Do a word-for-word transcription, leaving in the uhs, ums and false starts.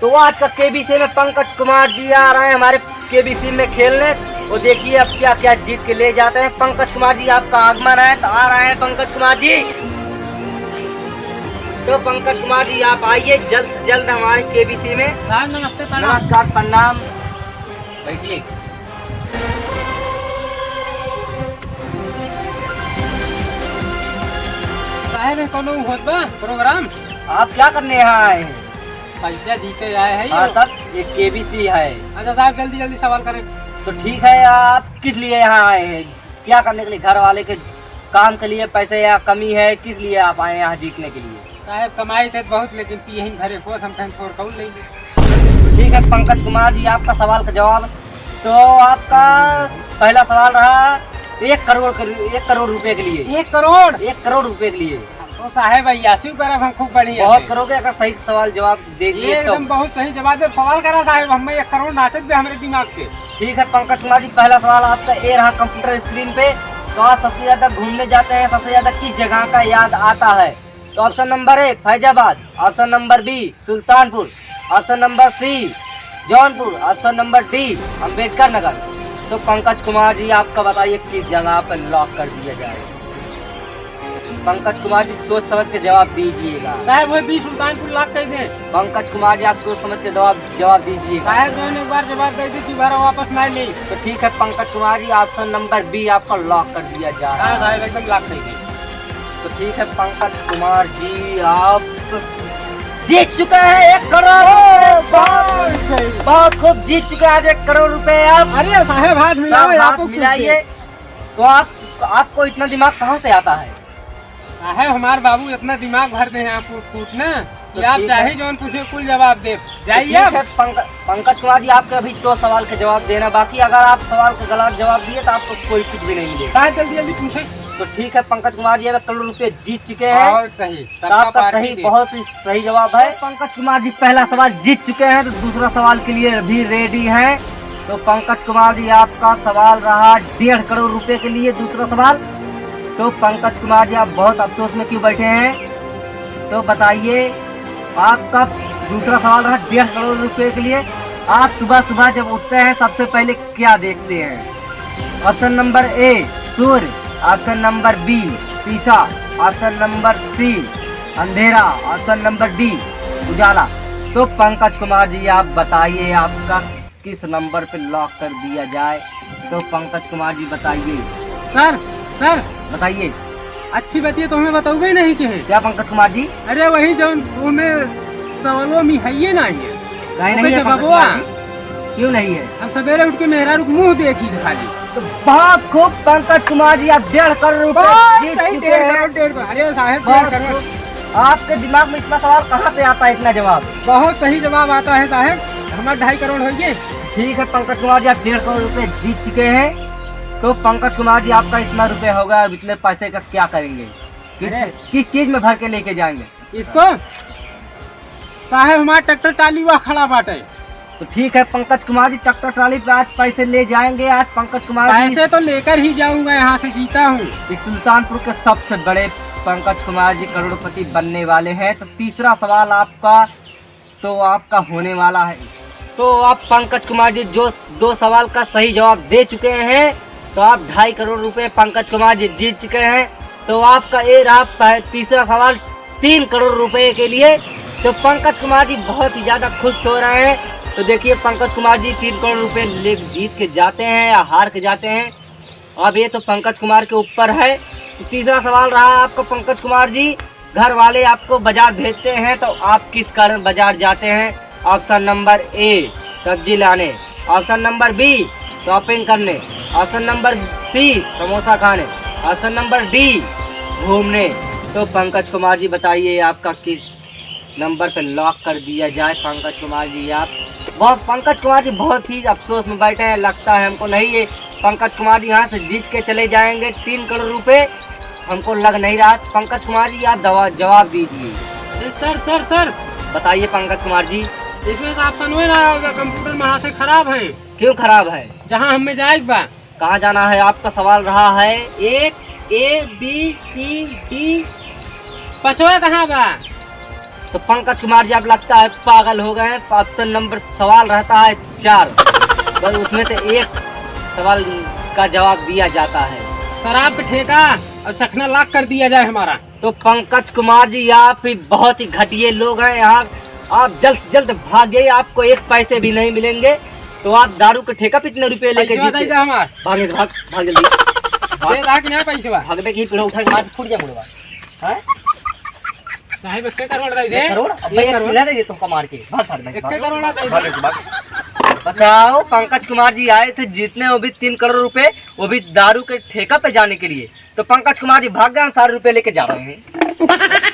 तो आज का केबीसी में पंकज कुमार जी आ रहे हैं हमारे केबीसी में खेलने। वो देखिए अब क्या क्या जीत के ले जाते हैं। पंकज कुमार जी आपका आगमन है, तो आ रहे हैं पंकज कुमार जी। तो पंकज कुमार जी आप आइए जल्द से जल्द हमारे केबीसी में। साहब नमस्ते, प्रणाम। नमस्कार, प्रणाम। बैठिए। साहब, ये कौनो होत बा प्रोग्राम? आप क्या करने यहाँ आए हैं? पैसा जीते आए हैं हाँ, ये। तब ये केबीसी है। अच्छा साहब, जल्दी जल्दी सवाल करें। तो ठीक है, आप किस लिए यहाँ आए हैं? क्या करने के लिए? घर वाले के काम के लिए, पैसे या कमी है, किस लिए आप आए यहाँ जीतने के लिए? साहब, कमाई थे बहुत, लेकिन पियहिन भरे होत, हम कहें थोड़ कौन ले ले। ठीक है पंकज कुमार जी, आपका सवाल का जवाब, तो आपका पहला सवाल रहा एक करोड़ के, एक करोड़ रुपए के लिए। एक करोड़? एक करोड़ रुपए के लिए। तो साहेब, अय्यासी करब हम खूब बढ़िया बहुत से। करोगे अगर सही सवाल जवाब देंगे ये तो। एकदम बहुत सही जवाब दे। सवाल करा साहेब, हमें एक करोड़ नाचत दे हमरे दिमाग पे। ठीक है पंकज कुमार जी, पहला सवाल आपका ये रहा कंप्यूटर स्क्रीन पे, तो आप सबसे ज्यादा घूमने जाते हैं, सबसे ज्यादा किस जगह का याद आता है? तो option number A Faizabad, option number B Sultanpur, option number C Jaunpur, option number D Ambedkar Nagar. तो पंकज कुमार जी, आपका बताइए किस जगह पर लॉक कर दिया जाए। पंकज कुमार जी, सोच समझ के जवाब दीजिएगा। साहब, वही बी सुल्तानपुर लॉक कर दें। पंकज कुमार जी, आप सोच समझ के जवाब, जवाब दीजिएगा। साहब, जो एक बार जवाब दे दी, दोबारा वापस ना ले। तो ठीक है पंकज कुमार जी, ऑप्शन नंबर बी आपका लॉक कर दिया जा रहा हाँ है। साहब, एकदम लॉक कर दें। तो ठीक है पंकज कुमार जी, आप जीत चुके हैं एक करोड़ रुपए। बहुत सही। बहुत खूब, जीत चुके हैं आज एक करोड़ रुपए आप। अरे साहब, हाथ मिलाओ, साहब, हाथ आपको मिलाइए। तो आप, आपको इतना दिमाग कहाँ से आता है? साहब, हमार बाबू इतना दिमाग भर दे हैं आपको कूट ना कि तो आप ठीक चाहे है। जौन पूछे कुल जवाब दे। तो जाइए ठीक आप। है पंक-, पंकज कुमार जी, आपके अभी दो सवाल के जवाब देना बाकी, अगर आप सवाल का गलत जवाब दिए तो आपको कोई कुछ भी नहीं मिलेगा। साहब, जल्दी जल्दी पूछे। तो ठीक है पंकज कुमार जी, अगर करोड़ रुपए जीत चुके हैं और सही, तो सबका आपका पार्टी सही, दे। बहुत ही सही जवाब है। पंकज कुमार जी पहला सवाल जीत चुके हैं, तो दूसरा सवाल के लिए भी रेडी हैं। तो पंकज कुमार जी, आपका सवाल रहा डेढ़ करोड़ रुपए के लिए दूसरा सवाल। तो पंकज कुमार जी, आप बहुत अफसोस में क्यों बैठे हैं? तो बताइए, आपका दूसरा सवाल रहा डेढ़ करोड़ रुपए के लिए। आप सुबह सुबह जब उठते हैं, सबसे पहले क्या देखते हैं? ऑप्शन नंबर ए सूर्य, ऑप्शन नंबर बी शीशा, ऑप्शन नंबर सी अंधेरा, ऑप्शन नंबर डी उजाला। तो पंकज कुमार जी, आप बताइए, आपका किस नंबर पे लॉक कर दिया जाए? तो पंकज कुमार जी बताइए। Sir, sir. बताइए। अच्छी बात ये तो हमें बताओगे नहीं कि है? क्या पंकज कुमार जी? अरे वही जौन वो में सवालों में है ये ना है। काहे वो नहीं पे है जब पंकज बबुआ। कुमार जी? क्यों नहीं है? हम सवेरे उठ के मेहरारू के मुंह देखी खाली। तो बहुत खूब पंकज कुमार जी, आप डेढ़ करोड़ रुपए बहुत जीत सही, चुके डेढ़ हैं। करोड़, डेढ़ करोड़। अरे साहब, बहुत डेढ़ करोड़। खूब। आपके दिमाग में इतना सवाल कहाँ से आता है, इतना जवाब? बहुत सही जवाब आता है साहब, हमारा ढाई करोड़ हो गए। ठीक है पंकज कुमार जी, आप डेढ़ करोड़ रुपए जीत चुके हैं। तो पंकज कुमार जी, आपका इतना रुपए होगा, अब इतने पैसे का क्या करेंगे? किस, अरे। किस चीज में भर के लेके जाएंगे? इसको साहब, हमारा ट्रैक्टर ट्राली वह खड़ा बाटे। तो ठीक है पंकज कुमार जी, ट्रैक्टर ट्राली पे आज पैसे ले जाएंगे। आज पंकज कुमार जी पैसे तो लेकर ही जाऊंगा, यहाँ से जीता हूँ। इस सुल्तानपुर के सबसे बड़े पंकज कुमार जी करोड़पति बनने वाले हैं। तो तीसरा सवाल आपका, तो आपका होने वाला है। तो आप पंकज कुमार जी जो दो सवाल का सही जवाब दे चुके हैं, तो आप ढाई करोड़ रुपए पंकज कुमार जी जीत चुके हैं। तो आपका ये रहा पह-, तीसरा सवाल तीन करोड़ रुपए के लिए। तो पंकज कुमार जी बहुत ही ज्यादा खुश हो रहे हैं। तो देखिए पंकज कुमार जी तीन करोड़ रुपए ले जीत के जाते हैं या हार के जाते हैं, अब ये तो पंकज कुमार के ऊपर है। तो तीसरा सवाल रहा आपका पंकज कुमार जी, घर वाले आपको बाजार भेजते हैं तो आप किस कारण बाजार जाते हैं? ऑप्शन नंबर ए सब्जी लाने, ऑप्शन नंबर बी शॉपिंग करने, ऑप्शन नंबर सी समोसा खाने, ऑप्शन नंबर डी घूमने। तो पंकज कुमार जी बताइए आपका किस नंबर पे लॉक कर दिया जाए पंकज कुमार जी। आप बहुत, पंकज कुमार जी बहुत ही अफसोस में बैठे हैं, लगता है हमको नहीं ये पंकज कुमार जी यहाँ से जीत के चले जाएंगे तीन करोड़ रुपए, हमको लग नहीं रहा। पंकज कुमार जी आप दवा, जवाब दीजिए। अरे सर, सर, सर। बताइए पंकज कुमार जी। इसमें तो ऑप्शन हुए ना होगा, कंप्यूटर में हाथ से खराब है। क्यों खराब है? जहाँ हमें जाए बा। कहाँ जाना है? आपका सवाल रहा है एक, ए बी सी डी। पचवा कहाँ बा? तो पंकज कुमार जी, आप लगता है पागल हो गए हैं। ऑप्शन नंबर सवाल रहता है चार, बस उसमें से एक सवाल का जवाब दिया जाता है। शराब पे ठेका और चखना लाख कर दिया जाए हमारा। तो पंकज कुमार जी, आप ही बहुत ही घटिया लोग हैं। यहाँ आप जल्द से जल्द भाग जाइए, आपको एक पैसे भी नहीं मिलेंगे। तो आप दारू के ठेका पे इतने रुपये लेके पैसवा जीते। दे दे हमार। भाग, भाग, भाग जल्दी। दे दा कि ना पैसवा? भाग दे कि पूरा उठा के मार फूट जाए मुड़वा। हैं? साहब, एक करोड़ दे दे। एक करोड़? अब एक भैया करोड़। किला दे दे तुमको मार के। भाग साथ में, एक भाग। करोड़ दे दे। भाग, भाग। बताओ, पंकज कुमार जी आए थे जीतने, वो भी तीन करोड़ रुपए, वो भी दारू के ठेका पे जाने के लिए। तो पंकज कुमार जी भाग गए, हम सारे रुपए लेके जा रहे हैं।